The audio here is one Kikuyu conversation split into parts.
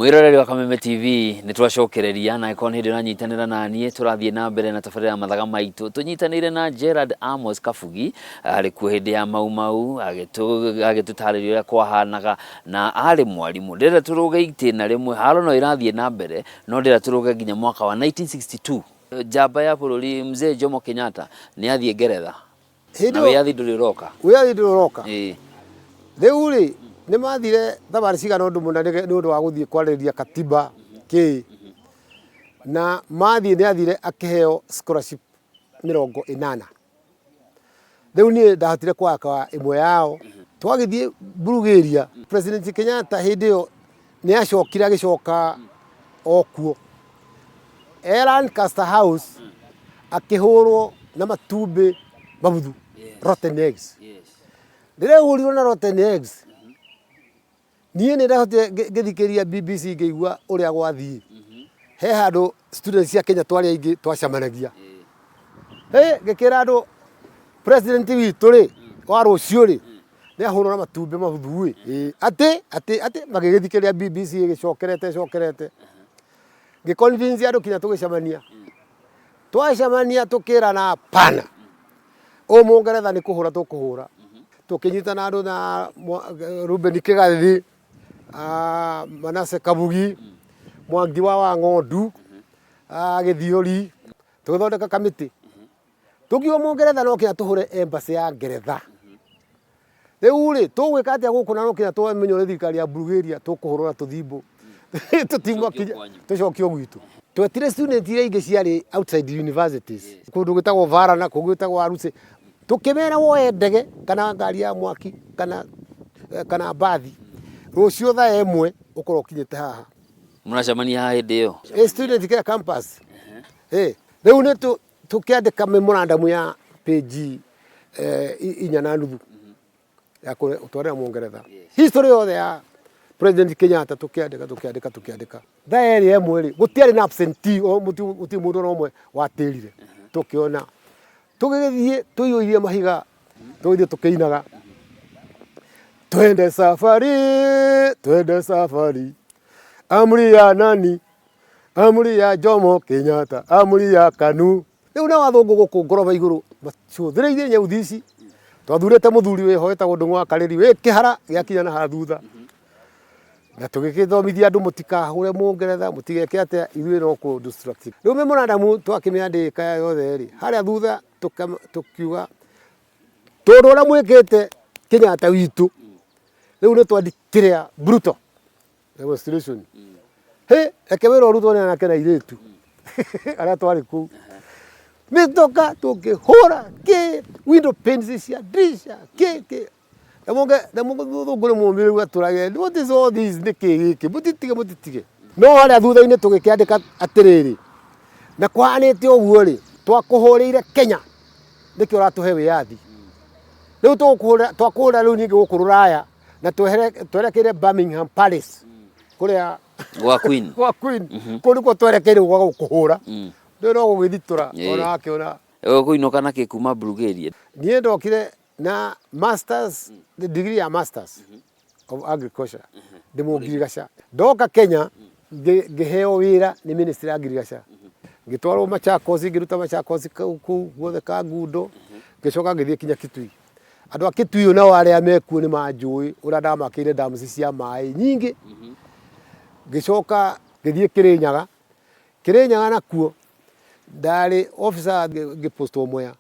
Mwĩroreri wa Kameme TV, nĩ twacokereria na ĩkorwo nĩ hĩndĩ ũranyitanĩra na niĩ, tũrathiĩ na mbere na tabarĩra ya Mathaga Maitũ tũnyitanĩire na Gerald Amos Kabugi. Arĩ kuo hĩndĩ ya Mau Mau agĩtũtarĩria ũrĩa kwahanaga na arĩ mwarimũ. Ndĩrenda tũrũge itĩna rĩmwe, haro no ĩrathiĩ na mbere, no ndĩrenda tũrũge nginya mwaka wa 1962. Njamba ya bũrũri Mzee Jomo Kenyatta nĩ athiĩ Ngeretha. Hĩndĩ Na ĩyo wĩyathi ndũrĩ ũroka. Wĩyathi ndũrĩ ũroka. Ĩĩ. Rĩu rĩ, nĩ mathire thabarĩ cigana ũndũ mũna nĩ ũndũ wa gũthiĩ kwarĩrĩria katiba kĩ. Na mathiĩ nĩ athire akĩheo scholarship 80. Rĩu niĩ ndahotire kwaka ĩmwe yao. Twagĩthiĩ Bulgaria, President Kenyatta hĩndĩ ĩyo nĩ acokire agĩcoka o kuo. E Lancaster House akĩhũrwo na matumbĩ mabuthu, rotten eggs. Rĩrĩa ahũrirwo na rotten eggs, niĩ nĩ ndahotire ngĩthikĩrĩria BBC ngĩigua ũrĩa gwathiĩ. He handũ students cia Kenya twarĩ aingĩ twacemanagia. Hĩ, ngĩkĩra andũ president witũ rĩ, wa rũciũ rĩ, nĩ ahũrwo na matumbĩ mabuthu ĩ. Ĩ, atĩ, atĩ, atĩ, magĩgĩthikĩrĩria BBC ĩgĩcokerete ĩcokerete. Ngĩ convince andũ kinya tũgĩcemania. Twacemania tũkĩrana hapana. Ũyũ mũngeretha nĩ kũhũra tũkũhũra. Tũkĩnyitana andũ na Reuben Kĩgathi, Manasseh Kabugi, Mwangi wa Wang'ondu, Gĩthiũri, tũgĩthondeka kamĩtĩ. Tũkiuga mũngeretha no nginya tũhũre embassy ya Ngeretha. Rĩu rĩ, tũgwĩka atĩa gũkũ na no nginya tũmenywo nĩ thirikari ya Bulgaria tũkũhũrwo na tũthimbũ. Tũtiuma tũcokio gwitũ. Twetire student iria ingĩ ciarĩ outside universities, kũndũ gwĩtagwo Varna, kũngĩ gwĩtagwo Arusha. Tũkĩmera woe ndege kana ngari ya mwaki kana mbathi, rũciũ thaa 1 ũkorwo ũkinyĩte haha. Mũracemania haha hĩndĩ ĩyo? Ĩ student kĩa campus. Ĩ, rĩu nĩ tũkĩandĩka memorandum ya page 4.5 ya gũtwarĩra mũngeretha. History yothe ya President Kenyatta tũkĩandĩka, tũkĩandĩka, tũkĩandĩka. Thaa ĩrĩa ĩmwe rĩ, gũtiarĩ na absentee, gũtirĩ mũndũ ona ũmwe watĩrire. Tũkĩona. Tũgĩgĩthiĩ tũiyũirie mahiga, tũgĩthiĩ tũkĩinaga. Twende safari, twende safari, amri ya nani? Amri ya Jomo Kenyatta, amri ya KANU. Rĩu nao athũngũ gũkũ ngoroba igũrũ macũthĩrĩirie nyeuthi ici. Twathurĩte mũthuri wĩho wĩtagwo Ndung'u wa Karĩri wĩ kĩhara gĩakinya na haha thutha. Na tũgĩgĩthomithia andũ mũtikahũre mũngeretha, mũtigeke atĩa, ithuĩ no kũ distract. Rĩu memorandum twakĩmĩandĩka yothe rĩ, harĩa thutha tũkiuga tondũ ũrĩa mwĩkĩte Kenyatta witũ, rĩu nĩ twa declare brutal demonstration. Hĩ, reke wĩra ũrutwo nĩ anake na airĩtu arĩa twarĩ kũu. Mĩtoka tũkĩhũra kĩ window panes cia ndirisha kĩ kĩ. Na mũthũngũ nĩ mũmĩrĩru atũrage what is all this, nĩ kĩ gĩkĩ, mũtitige mũtitige. No harĩa thutha-inĩ tũgĩkĩandĩka atĩrĩrĩ, na kũhanĩte ũguo rĩ, twakũhũrĩire Kenya nĩkĩo ũratũhe wĩyathi. Rĩu tũgũkũhũrĩra, twakũhũrĩra rĩu ningĩ gũkũ rũraya na twerekeire Birmingham Palace kũrĩa Gwa Queen. Gwa Queen. Kũu nĩkuo twerekeire gwa gũkũhũra. Rĩu no gũgĩthitũra ona akĩona. Ũkũinũka na kĩ kuma Bulgaria? Niĩ ndokire na masters, degree ya masters of agriculture, ndĩ mũngirigaca. Ndoka Kenya ngĩheo wĩra nĩ ministry ya ngirigaca. Ngĩtwarwo Machakos, ngĩruta Machakos kũu guothe Kangundo, ngĩcoka ngĩthiĩ kinya Kitui. Andũ a Kitui nao arĩa mekuo nĩ manjũĩ ũrĩa ndamakĩire dams cia maĩ nyingĩ. Ngĩcoka ngĩthiĩ Kĩrĩnyaga, Kĩrĩnyaga nakuo ndarĩ officer ngĩpostwo Mwea,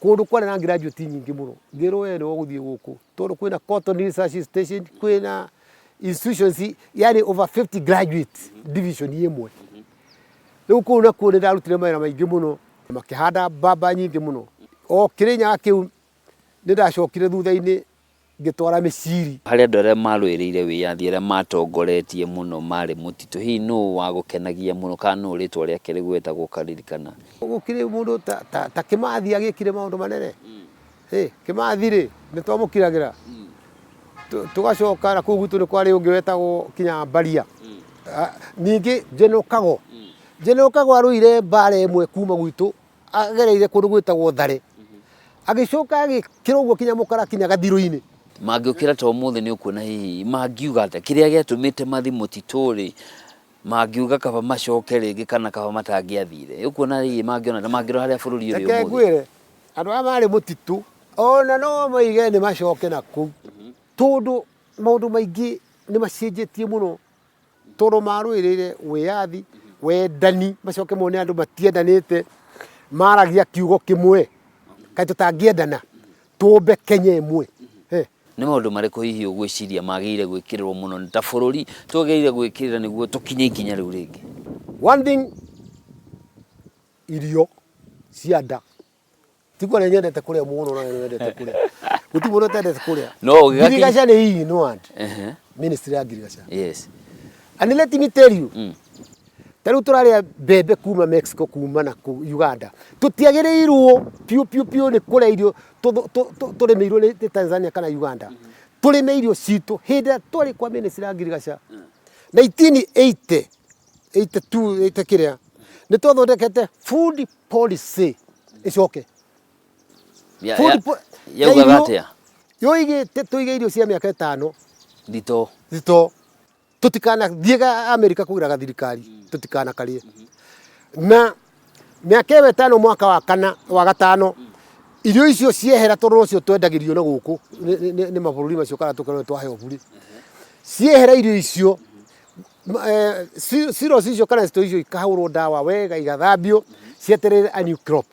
kũndũ kwarĩ na graduate nyingĩ mũno, ngĩrwo we nĩwe ũgũthiĩ gũkũ tondũ kwĩna cotton research station, kwĩna institutions yani over 50 graduates division ĩmwe. Rĩu kũu nakuo nĩ ndarutire mawĩra maingĩ mũno, makĩhanda mbamba nyingĩ mũno. O Kĩrĩnyaga kĩu nĩ ndacokire thutha-inĩ ngĩtwara mĩciri. Harĩ andũ arĩa marũĩrĩire wĩyathi arĩa matongoretie mũno marĩ mũtitũ, hihi nũ wagũkenagia mũno kana nũ rĩtwa rĩake rĩgwetagwo ũkaririkana? Gũkĩrĩ mũndũ ta Kĩmathi agĩkire maũndũ manene. Hĩ, Kĩmathi rĩ, nĩ twamũkiragĩra. Tũgacoka na kũu gwitũ nĩ kwarĩ ũngĩ wetagwo kinya Mbaria. Ningĩ General Kago. General Kago arũire mbara ĩmwe kuma gwitũ agereire kũndũ gwĩtagwo Thare. Agĩcoka agĩkĩra ũguo kinya Mũkara kinya Gathirũ-inĩ. Mangĩũkĩra ta ũmũthĩ nĩ ũkuona hihi mangiuga atĩa? Kĩrĩa gĩatũmĩte mathiĩ mũtitũ rĩ, mangiuga kaba macoke rĩngĩ kana kaba matangĩathire? Ũkuona hihi mangĩona ta mangĩrora harĩa bũrũri ũrĩ Reke ũmũthĩ? ngwĩre, andũ arĩa marĩ mũtitũ ona no moige nĩ macoke na kũu, tondũ maũndũ maingĩ nĩ macenjetie mũno, tondũ marũĩrĩire wĩyathi, wendani, macoke mone andũ matiendanĩte, maragia kiugo kĩmwe, kaĩ tũtangĩendana tũmbe Kenya ĩmwe. Eh. Nĩ maũndũ marĩkũ hihi ũgwĩciria magĩrĩire gwĩkĩrĩrwo mũno ta bũrũri twagĩrĩire gwĩkĩrĩra nĩguo tũkinye ikinya rĩu rĩngĩ? One thing, irio cia nda. Tiguo arĩa nyendete kũrĩa mũno na nĩ wendete kũrĩa. Gũtirĩ mũndũ ũtendete kũrĩa. No ũgĩgakinya- Ngirigaca nĩ ignorant. Ministry ya ngirigaca. And let me tell you, ta rĩu tũrarĩa mbembe kuma Mexico kuma na kũ Uganda. Tũtiagĩrĩirwo piũ piũ piũ nĩ kũrĩa irio tũrĩmĩirwo nĩ Tanzania kana Uganda. Tũrĩme irio citũ hĩndĩ ĩrĩa twarĩ kwa ministry ya ngirigaca 1980, 82, 80 kĩrĩa, nĩ twathondekete food policy ĩcoke. Food Yaugaga ya irio- atĩa? Yoigĩte tũige irio cia mĩaka ĩtano Thitoo. Thitoo. Tũtikanathiĩ ga Amerika kũgĩraga thirikari, tũtikanakarĩe. Na mĩaka ĩyo ĩtano mwaka wa kana wa gatano irio icio ciehera tondũ nocio twendagĩrio na gũkũ nĩ mabũrũri macio kana tũkerwo twaheo burĩ. Ciehera irio icio silos icio kana store icio ikahũrwo ndawa wega igathambio cieterere a new crop.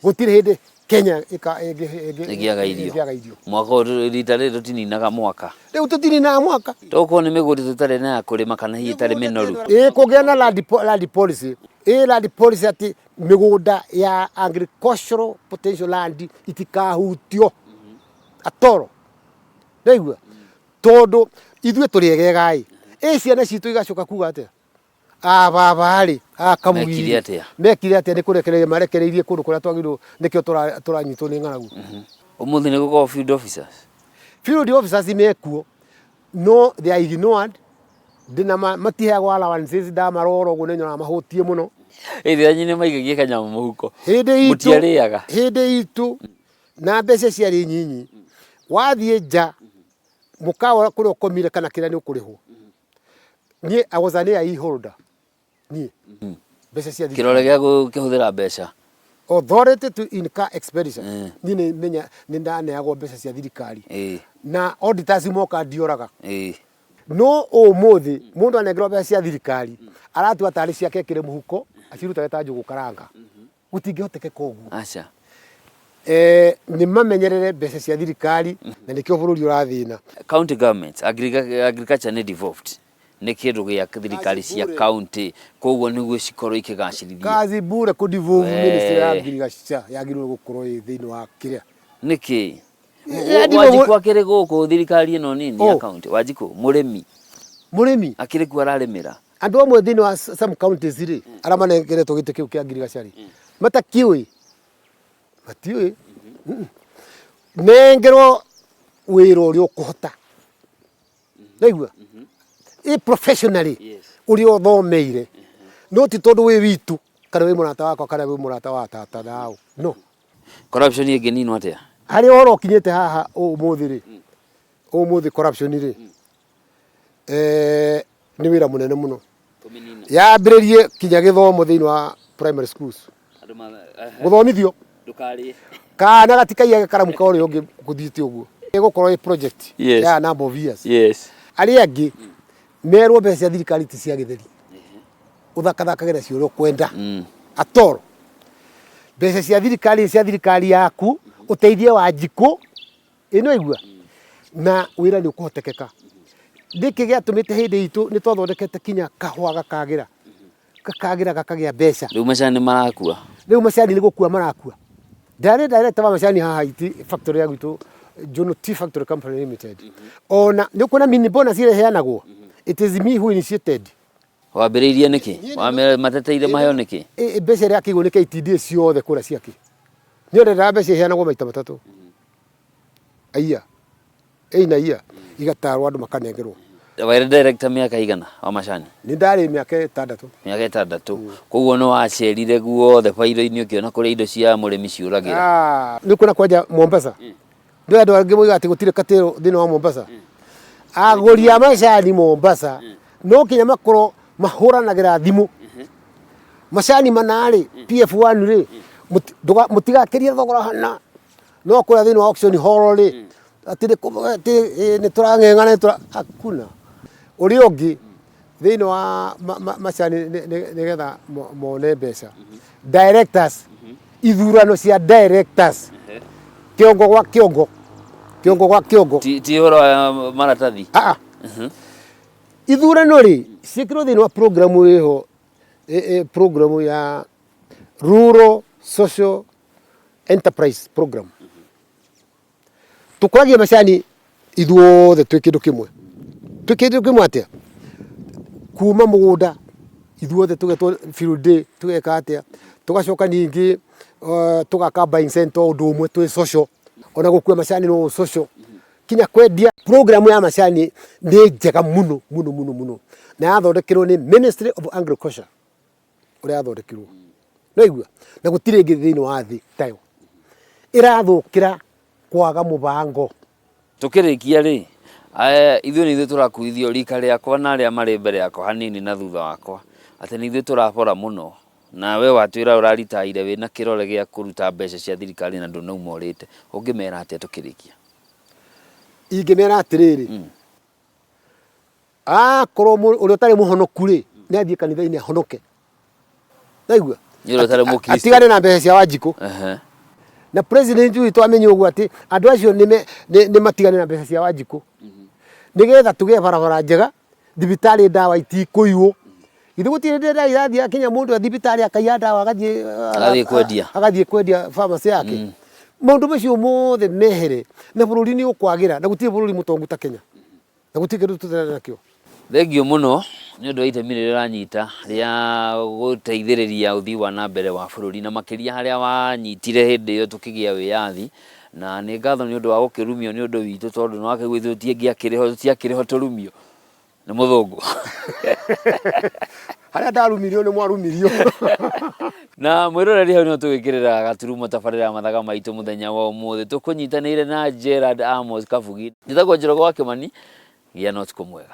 Gũtirĩ hĩndĩ Kenya Ĩngĩaga irio. ĩngĩaga irio. Mwaka ũyũ rita rĩrĩ tũtininaga mwaka. Rĩu tũtininaga mwaka. Tokorwo nĩ mĩgũnda tũtarĩ na ya kũrĩma kana hihi ĩtarĩ mĩnoru. Ĩĩ kũngĩa na land policy. Ĩĩ land policy atĩ mĩgũnda ya agricultural potential land itikahutio atoro. Nĩwaigua? Tondũ ithuĩ tũrĩ egega ĩ, ĩ ciana citũ igacoka kuga atĩa? A baba rĩ, a Kamugi Mekire atĩa? Mekire atĩa nĩ kũrekereria marekereirie kũndũ kũrĩa twagĩrĩirwo nĩkĩo tũranyitwo nĩ ng'aragu. Ũmũthĩ nĩ gũkoragwo field officers? Field officers mekuo no they are ignored ndĩna matiheagwo allowances ndamarora ũguo nĩ nyonaga mahũtiĩ mũno. Hĩndĩ yanyu nĩ maigagia kanyamũ mũhuko. Hĩndĩ itũ Mũtiarĩaga. Hĩndĩ itũ na mbeca ciarĩ nyinyi wathiĩ nja mũkawa kũrĩa ũkomire kana kĩrĩa nĩ ũkũrĩhwo. Niĩ I was an AIE holder niĩ mbeca cia Kĩrore gĩa gũkĩhũthĩra mbeca. Authority to incur expenditure. Niĩ nĩ menya nĩ ndaneagwo mbeca cia thirikari. Na auditors moka ndioraga. No ũmũthĩ mũndũ anengerwo mbeca cia thirikari aratua tarĩ ciake ekĩre mũhuko acirutage ta njũgũ karanga. Gũtingĩhotekeka ũguo. Aca. Nĩ mamenyerere mbeca cia thirikari na nĩkĩo bũrũri ũrathĩna. County governments, agriculture nĩ devolved, nĩ kĩndũ gĩa thirikari cia county, koguo nĩguo cikorwo ikĩgacĩrithia. Kazi bure kũ devolve ministry ya agriculture yagĩrĩirwo gũkorwo ĩ thĩinĩ wa kĩrĩa. Nĩkĩ? Ya devolve Wanjikũ akĩrĩ gũkũ thirikari ĩno nini ya Ũ? county, Wanjikũ mũrĩmi. Mũrĩmi? Akĩrĩ kuo ararĩmĩra. Andũ amwe thĩinĩ wa some counties rĩ, arĩa manengeretwo gĩtĩ kĩu kĩa ngirigaca rĩ, matakĩũĩ, matiũĩ. Nengerwo wĩra ũrĩa ũkũhota. Naigua? Ĩ professionally, ũrĩa ũthomeire. No ti tondũ wĩ witũ, kana wĩ mũrata wakwa, kana wĩ mũrata wa tata naũ. No. Corruption ĩngĩninwo atĩa? Harĩa ũhoro ũkinyĩte haha ũmũthĩ rĩ, ũmũthĩ corruption rĩ, nĩ wĩra mũnene mũno. Yambĩrĩrie kinya gĩthomo thĩinĩ wa primary schools. Gũthomithio. Kana gatikaiyage karamu ka ũrĩa ũngĩ gũthiĩte ũguo. Ĩgũkorwo ĩ project ya number of years. Arĩa angĩ merwo mbeca cia thirikari ti cia gĩtheri. Ũthakathakage nacio ũrĩa ũkwenda. At all. Mbeca cia thirikari nĩ cia thirikari yaku, ũteithie Wanjikũ. Ĩ nĩ waigua? Na wĩra nĩ ũkũhotekeka. Nĩkĩ gĩatũmĩte hĩndĩ itũ nĩ twathondekete kinya kahũa gakagĩra, gakagĩra gakagĩa mbeca. Rĩu macani marakua. Rĩu macani nĩ gũkua marakua. Ndarĩ director wa macani haha iti factory ya gwitũ Jono Tea Factory Company Limited. Ona nĩ ũkuona mini bonus ĩrĩa ĩheanagwo. It is me who initiated. Wambĩrĩirie nĩkĩ? Wamateteire maheo nĩkĩ? Mbeca ĩrĩa yakĩigwo nĩ KTDA ciothe kũrĩa ciake. Niĩ ndendaga mbeca iheanagwo maita matatũ. Aiya. Ĩna iya igatarwo andũ makanengerwo. Warĩ director mĩaka igana wa macani? Nĩ ndarĩ mĩaka ĩtandatũ. Mĩaka ĩtandatũ. Koguo nĩ wacerire guothe bairo-inĩ ũkĩona kũrĩa indo cia mũrĩmi ciũragĩra. Nĩ kuona kwanja Mombasa. Nĩ andũ angĩ moigaga atĩ gũtirĩ katĩro thĩinĩ wa Mombasa. Agũri a macani Mombasa no kinya makorwo mahũranagĩra thimũ. Macani mana rĩ, PF1 rĩ, mũtigakĩrie thogora hana. No kũrĩa thĩinĩ wa auction hall rĩ, atĩ nĩ tũrang'eng'ana nĩ tũra hakuna. Ũrĩa ũngĩ thĩinĩ wa macani nĩgetha mone mbeca. Directors, ithurano cia directors, kĩongo gwa kĩongo, kĩongo gwa kĩongo. Ti ũhoro wa maratathi. Ah, ah. Ithurano rĩ, ciĩkĩrwo thĩinĩ wa program ĩho, program ya Rural Social Enterprise Program. Tũkũragia macani ithuothe twĩ kĩndũ kĩmwe. Twĩ kĩndũ kĩmwe atĩa? Kuma mũgũnda ithuothe tũgetwo field day tũgeka atĩa, tũgacoka ningĩ tũgaka buying center o ũndũ ũmwe twĩ social, ona gũkua macani no social, kinya kwendia. Program ya macani nĩ njega mũno mũno mũno mũno na yathondekirwo nĩ Ministry of Agriculture ũrĩa yathondekirwo. Nĩwaigua? Na gũtirĩ ĩngĩ thĩinĩ wa thĩ tayo. Ĩrathũkĩra kwaga mũbango. Tũkĩrĩkia rĩ, ithuĩ nĩ ithuĩ tũrakuithio rika rĩakwa na arĩa marĩ mbere yakwa hanini na thutha wakwa, atĩ nĩ ithuĩ tũrabora mũno. Na we watwĩra ũraritaire wĩna kĩrore gĩa kũruta mbeca cia thirikari na ndũnauma ũrĩte. Ũngĩmera atĩa tũkĩrĩkia? Ingĩmera atĩrĩrĩ, akorwo ũrĩa ũtarĩ mũhonoku rĩ, nĩ athiĩ kanitha-inĩ ahonoke. Naigua? Nĩ ũrĩa ũtarĩ Mũkristo. Atigane na mbeca cia Wanjikũ. Na president witũ amenye ũguo atĩ andũ acio nĩ matigane na mbeca cia Wanjikũ. Nĩgetha tũgĩe barabara njega, thibitarĩ ndawa itikũiywo. Githĩ gũtirĩ hĩndĩ ndawa irathiĩ kinya mũndũ athiĩ thibitarĩ akaiya ndawa agathiĩ Agathiĩ kwendia. agathiĩ kwendia pharmacy yake. Maũndũ macio mothe mehere na bũrũri nĩ ũkwagĩra na gũtirĩ bũrũri mũtongu ta Kenya. Na gũtirĩ kĩndũ tũtarĩ nakĩo. Thengiũ mũno nĩ ũndũ wa itemi rĩrĩa ũranyita rĩa gũteithĩrĩria ũthii wa na mbere wa bũrũri na makĩria harĩa wanyitire hĩndĩ ĩyo tũkĩgĩa wĩyathi, na nĩ ngatho nĩ ũndũ wa gũkĩrumio nĩ ũndũ witũ tondũ nĩ wakĩigua ithuĩ tũtingĩakĩrĩ ho, tũtiakĩrĩ ho tũrumio nĩ mũthũngũ. Harĩa ndarumirio nĩ mwarumirio. Na mwĩroreri hau nĩho tũgĩkĩrĩra gaturumo tabarĩra ya mathaga maitũ mũthenya wa ũmũthĩ tũkũnyitanĩire na Gerald Amos Kabugi. Njĩtagwo Njoroge wa Kĩmani, gĩa na ũtukũ mwega.